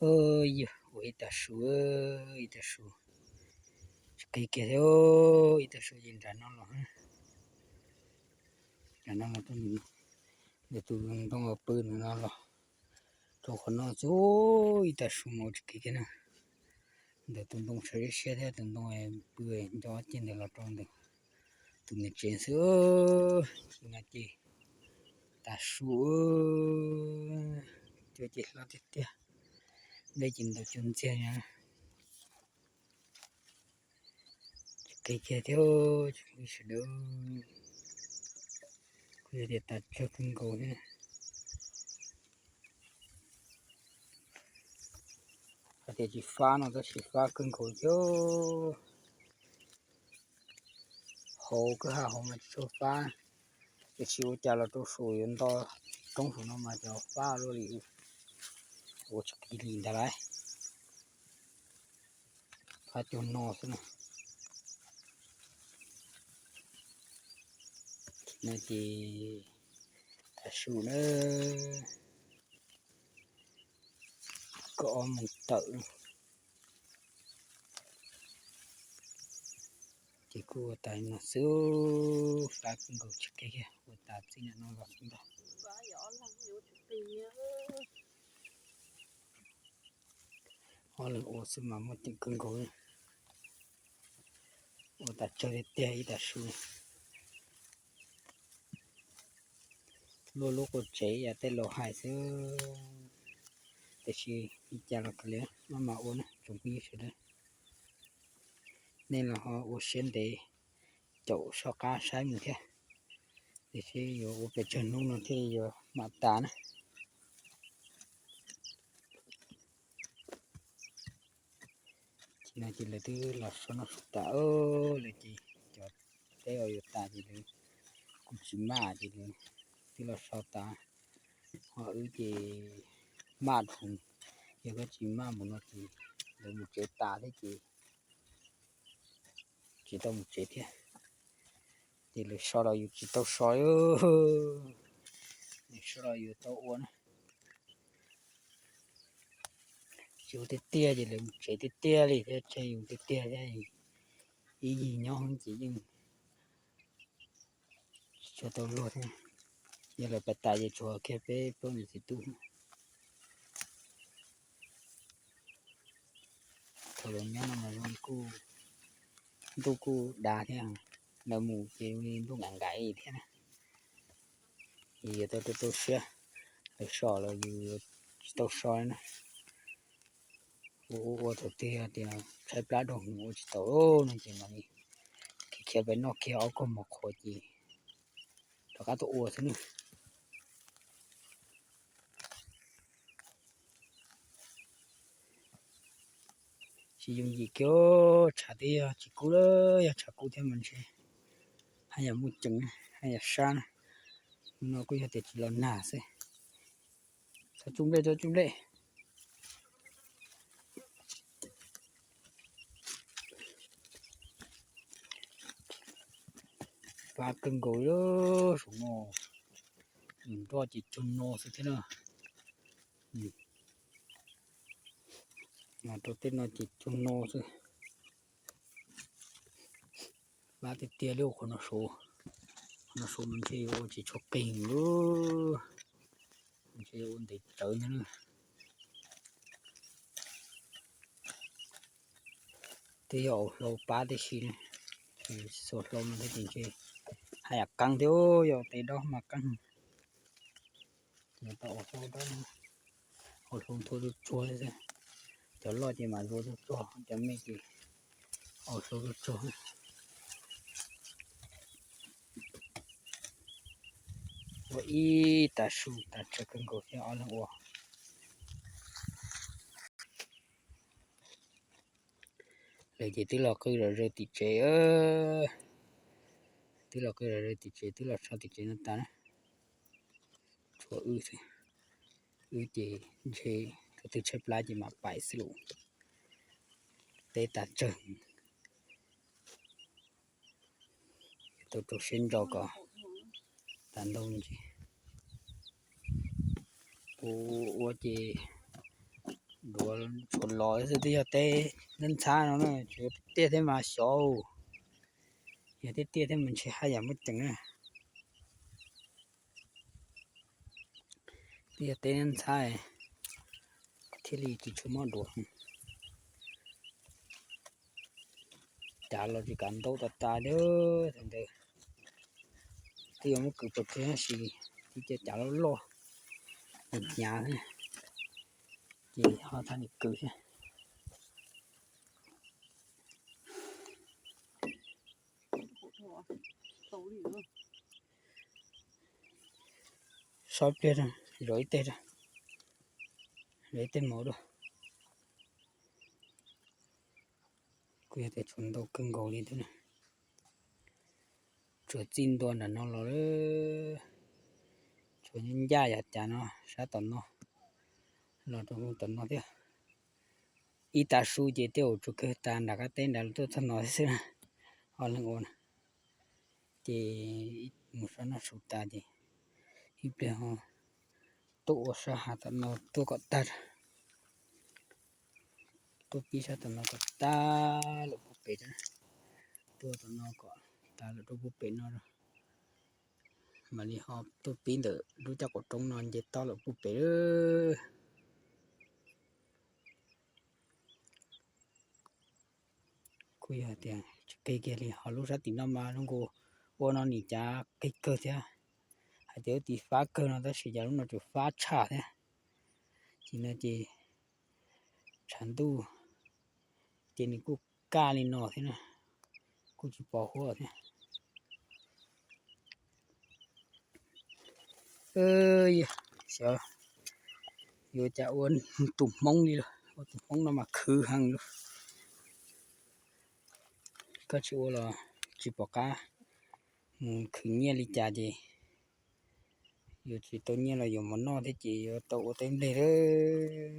Yog ua ib tag su, ib tag su tsis qig kiag thiab, ib tag su ces nram no los, nram no los, ntawm tus ntoo pw no los rau qhov no xwb, ib tag su mas ua tsis qig kiag na. Ntawm tus ntoo sawv siab siab thiab tus ntoo pw nco ces ntawd los rau ntawm tus niam tsev xwb. Ces no ces tag su, cua ces hlob tiag tiag, dej ces ntaus cua ntxiag no. Tsis qig kiag thiab, tsis qig sawv daws. Kuv yog tias tas tsawg kawg nkaus thiab. Hais tias tsis fab no tab sis fab kawg nkaus thiab. Hauv kwj ha hauv mas tsis tshua fab, tiam sis ua cas los rau saum yuav nto roob saum no mas cov fab luaj li, ua tsis qig li ntag lauj. Fab cua no xwb na. No ces tas su na, kaum ob moos tawm. Ces kuj ua tas no xwb, fab kawg nkaus tsis qig kiag, ua tas txij no los ntag. Ob leeg ua xwb mas muaj ceem kawg nkaus, ua tas tsawg tiag tiag ib tag su. Luaj lub qua tsev yam tej laus hais xwb, tiam sis li cas los kav liam maj mam ua na tsoom phooj ywg sawv daws. Nej los ho ua siab ntev caum soj qab saib mus thiab, tiam sis yuav ua pes tsawg hnub no thiaj li yuav mam tas na. Ces no ces lawv twb los so noj su tas, lawv ces cov teb uas yuav tas ces lawv kuj tsis maj ces lawv twb los so tas, ho wb ces maj dhau, yog koj tsis maj mus no ces lawv mus tsev tas thiab ces tsis tau mus tsev thiab. Ces lawv so los yus tsis tau so, lawv so los yus tau ua na. Tsis ua tiag tiag ces lawv mus tsev tiag tiag li thiab, tseg yus tiag tiag thiab. Ib yig nyob ces yeej tsis tshua tau luag thiab. Yog lawv pais tas ces tsuas kiag peb plaub niam txiv tub. Thaum lawv nyob no mas zoo li kuj, ntuj kuj dav thiab, lawv mus ces zoo li ntuj nkaim nkaim thiab na. Yus yuav tau rau rau siab, lawv so los yus tsis tau so na. Ua ua ua thaum twg yog tias tshaib plab dhau hwv ua tsis tau no ces mam li khiav khiav pais noj kiag ob koj mos qhuav ces rov qab tuaj ua xwb na. Tsis yooj yim kiag, tshav twb yog tsis kub lawm, yog tshav kub thiab mas ntshe haj yam muaj ceem, haj yam sab na. Hnub no kuj yog tias tsis los nag xwb. Txhob tsuj nplej, txhob tsuj nplej. Fab kawg nkaus li saum no, nws nroj ces cuag no xwb thiab na. Mas rau tej no ces cuag no xwb. Fab tiag tiag li qhov no saud, qhov no saud mas ntshe yuav ua tsis tshua qig lawm, ntshe yuav ua ntev tsawv ntag na. Twb yog au hlau pab tib si, tsis txhua hlau no thiab ces ntshe haj yam qeeb thiab, yog tes dob mas qeeb. Ces tau au hlau dob, au hlau nthuav tsuag tsuag xwb, cov loj ces mam nthuav tsuag tsuag, cov me ces au hlau tsuag tsuag. Ua ib tag su tas tsawg kawg nkaus thiab ob leeg ua. Lawv ces twb los qw zom zaws tim tsev, twb los qw zom zaws tim tsev, twb los so tim tsev no tas na. Tshuav wb xwb, wb ces ntshe thaum twg tshaib plab ces mam pais xwb lauj. Teb tas tsawg, tau rau siab ntso kom tas ntau ntsis. Kuv ua ces Duav tshuav los xwb, twb yog teb ntxhab no na, tsuas tiaj thiab mas xyov, yog tiaj tiaj thiab mas ntshe haj yam muaj ceem na. Twb yog teb ntxhab thiaj li tsis tshua muaj duav. Cav los tsis kav ntaub tas tas li, thaum ntawd twb yuav muab kwv pov tseg tab sis twb cia cav loj loj hnyav hnyav xwb, ces ho thab niam kwv thiab. Sob pliag, zov ib teg, zov ib teg mov dua. Kuj yog tias tshuav ntau kawg nkaus li thiab. Tshuav txij ntua nram no los, tshuav ncaj yav cav no sab tom no los rau tom no thiab. Ib tav su ces tej zaum tsuas kawg tas nram qab teb nrad los tuaj txog no xwb na, ho leej ua na. Ces mus sab no su tas ces ib pliag ho tuaj ua sab hav tom no tuaj kom tag, tuaj pib sab tom no kom tag lawm puag pem, tuaj tom no kom tag lawm rau puag pem no, mam li ho tuaj pib ntawm lub caj qaum roob no nce toj lawm puag pem. Kuj yog tias tsis qig kiag li, ho lub sab tim no mas zoo nkaus ua no nim cav qig kawg thiab. Hais tias lub tim fab kawg no tab sis cas lub no tseem fab tshaj thiab. Ces no ces tshav ntuj ces nws kuj kaj li no thiab na, kuj tsis pos huab thiab. Xyov yuav cas ua tus hmoob li lawm, ua tus hmoob no mas khwv heev li. Koj tsis ua los tsis pom qab, mus khwv nyiaj li cas ces yuav tsis tau nyiaj los yuav mov noj thiab ces yuav tau ua teb nplej lawm.